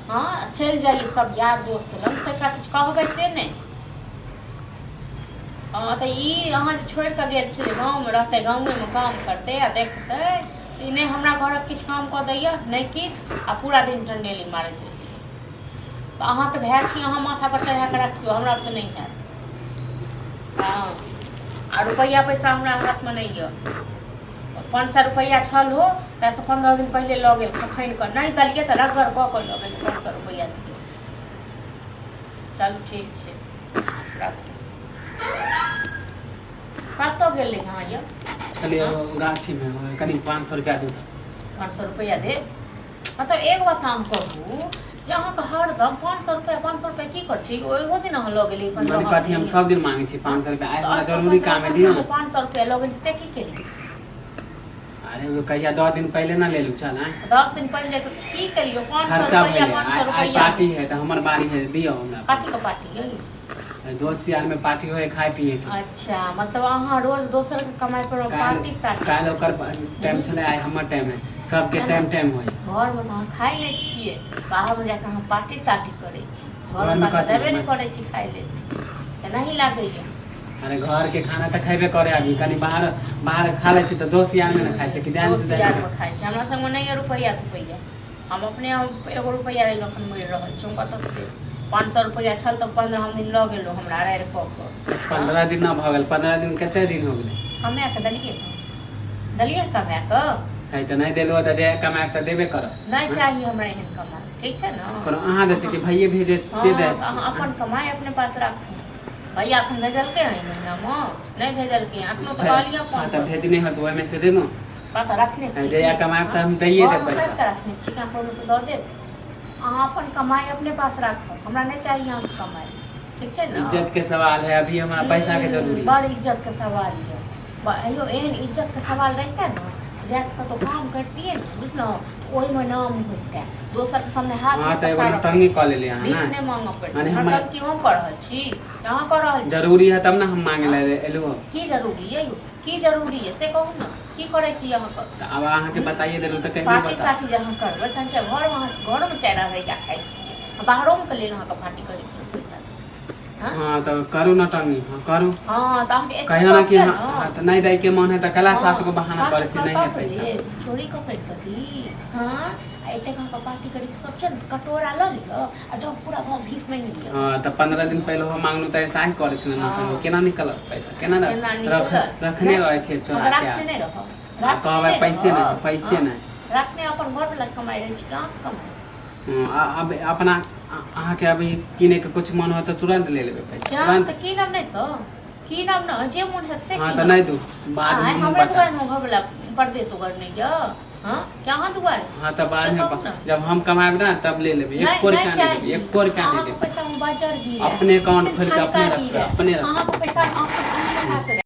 हँ, चलि जाइए सब यार दोस्त लग, तऽ एकरा किछु कहबै से नहि। हँ, तऽ ई अहाँ जे छोड़ि कऽ गेल छलियै, गाँवमे रहतै, गाँवेमे काम करतै आ देखतै, ई नहि हमरा घरक किछु काम कऽ दैए, नहि किछु, आ पूरा दिन टंडेली मारैत रहैए। तऽ अहाँके भाय छी, अहाँ माथापर चढ़ा कऽ रखियौ, हमरा तऽ नहि हैत। हँ, आ रुपैआ पैसा हमरा हाथमे नहि यऽ। 500 रुपैआ छल हो, ताहिसँ 15 दिन पहिले लऽ गेल, खखैन कऽ नहि देलियै तऽ रगड़ कऽ कऽ लऽ गेल 500 रुपैआ दियौ। चलू, ठीक छै, राखू। कतऽ गेलै अहाँ यौ? छलियै गाछीमे, कनि 500 रुपैआ दू। 500 रुपैआ देब? मतलब एक बात अहाँ कहू जे अहाँके हरदम 500 रुपैआ, 500 रुपैआ की करै छी? ओहो दिन अहाँ लऽ गेलियै 15। मने कथी, हम सब दिन मांगे छी 500 रुपैआ? आइ हमरा जरूरी काम है, दियौ। 500 रुपैआ लऽ गेली से की केली? अरे ओ कहिया 10 दिन पहिले ना लेलू चल आइ। 10 दिन पहिले तऽ की केलियै 500 खर्चा रुपैआ? भेलै। 500 आइ रुपैआ। पार्टी है तऽ हमर बारी है, दियौ हमरा। कथी के पार्टी यौ? दोस्त यार में पार्टी होय, खाय पिए के। अच्छा, मतलब अहाँ रोज दोसर के कमाई पर पार्टी सार्टी। काल्हि ओकर टाइम छलै, आइ हमर टाइम है। सबके टाइम टाइम होय। घरमे तऽ अहाँ खाइ नहि छियै, बाहरमे जाकऽ अहाँ पार्टी सार्टी करै छी। घरमे घरमे तऽ कथी? देबे नहि करै छी खाइ लेल, तऽ नहि लागैए? अरे घर के खाना तऽ खेबे करे आदमी, कनि बाहर बाहर खा लै छी तऽ दोस्त यार में ने खाइ छै कि जान। दोस्त यारमे खाइ छै। हमरा संगमे नहि यऽ रुपैआ तुपैआ। हम अपने एगो रुपैआ लेल एखन मरि रहल छी। हम कतऽसँ देब? 500 रुपैआ छल तऽ 15 दिन लऽ गेलहुँ हमरा राड़ि कऽ कऽ। 15 दिन ना भऽ गेल, 15 दिन कते दिन हो गेलै? कमाए कऽ देलियै, देलियै कमाए कऽ। है तऽ नहि देलहो तऽ जे कमाए तऽ देबे करब। नहि चाही हमरा एहन कमाइ, ठीक छै ने? कोनो अहाँ दै छी कि भैये भेजे से दै? हँ, तऽ अहाँ अपन कमाइ अपने पास राखू। भैया एखन भेजलकै हँ? एहि महीनामे नहि भेजलकै हँ एखनो, तऽ कहलियै हँ फोन तऽ पर। भेजने होत, ओहिमे से देलहुँ। कतऽ रखने छी? जहिया कमायब तऽ हम दैये देब घरमे पैसा। सैत कऽ रखने छी कि अहाँ से दऽ देब? अहाँ अपन कमाइ अपने पास राखब, हमरा नहि चाही अहाँके कमाइ, ठीक छै ने? इज्जत के सवाल है, अभी हमरा पैसा के जरूरी है। बड़ इज्जत के सवाल यऽ। अयो, एहन इज्जत के सवाल रहिते ने, जाके कतहु काम करतियै ने, बुझलहुँ, ओहिमे नाम होइते, दोसरके सामने हाथ हँ नहि तऽ एगो पसारऽ नौटंकी कऽ लेलियै अहाँ भीख ने। नहि मांगऽ पड़तै। माने हमरा मतलब कि हम कऽ रहल छी, अहाँ कऽ रहल छी? जरूरी है तब ने हम मांगे ले एलहुँ। की जरूरी यऽ यौ? की जरूरी यऽ से कहू ने, की करै की अहाँके? तऽ आब अहाँके बताइए देलहुँ तऽ कहियो पार्टी बता साटी जे अहाँ करबै से अहाँके घरमे, अहाँ घरोमे चारि अढ़ैया खाइ छियै, आ बाहरोमे के लेल अहाँके पार्टी करैके लेल पैसा? हँ। हँ तऽ करू नौटंकी, हँ करू। हँ, तऽ अहाँके एतेक कहियो ना शौक कि यऽ हाँ ने? हाँ, तऽ नहि दै के मन है तऽ कला सात गो बहाना हँ, करै छी, नहीं है कतऽसँ पैसा। देब? चोरी कऽ करि कऽ दी? हँ, आ एतेक अहाँके पार्टी करैके शौक छै ने, तऽ कटोरा लऽ लिअ आ जाउ पूरा गाँव भीख मांगि लिअ। हँ, तऽ 15 दिन पहिले हम मांगलहुँ तऽ ऐसा ही करै छलै नौटंकी। केना निकलत पैसा, केना? केना रख निकलत? रखने नहि, रहै छियै हम तऽ चोरा के। राखने नहि रहब। आ राखने कहबै नहि पैसे नहि रहब। पैसे हँ, नहि। राखने अपन घरवला कमाइ रहै छी, कहाँ कमाइ? हँ, अब अपना अहाँके अभी किने के कुछ मन हो तऽ तुरंत ले लेबै पैसा। जान तुरंत। तऽ कीनब नहि तऽ कीनब ने, जे मोन हैत से हँ तऽ कीनब। नहि दू बाद आँय, में हमरे बता दुआरे ने घरवला परदेश उगर नहि यऽ? हँ, कि अहाँ दुआरे? हँ, तऽ बाद से में कहू ने। जब हम कमाएब ना तब ले लेबै। नहि एको नहि रुपया नहि देबै। चाही। एको रुपया नहि अहाँके देबै। पैसा मे बजर गिरे अपने अकाउंट खोलि कऽ अपने ठनका रखबै, गिरे। अपने रखबै। अहाँके पैसा अहाँ अपने हाथ से।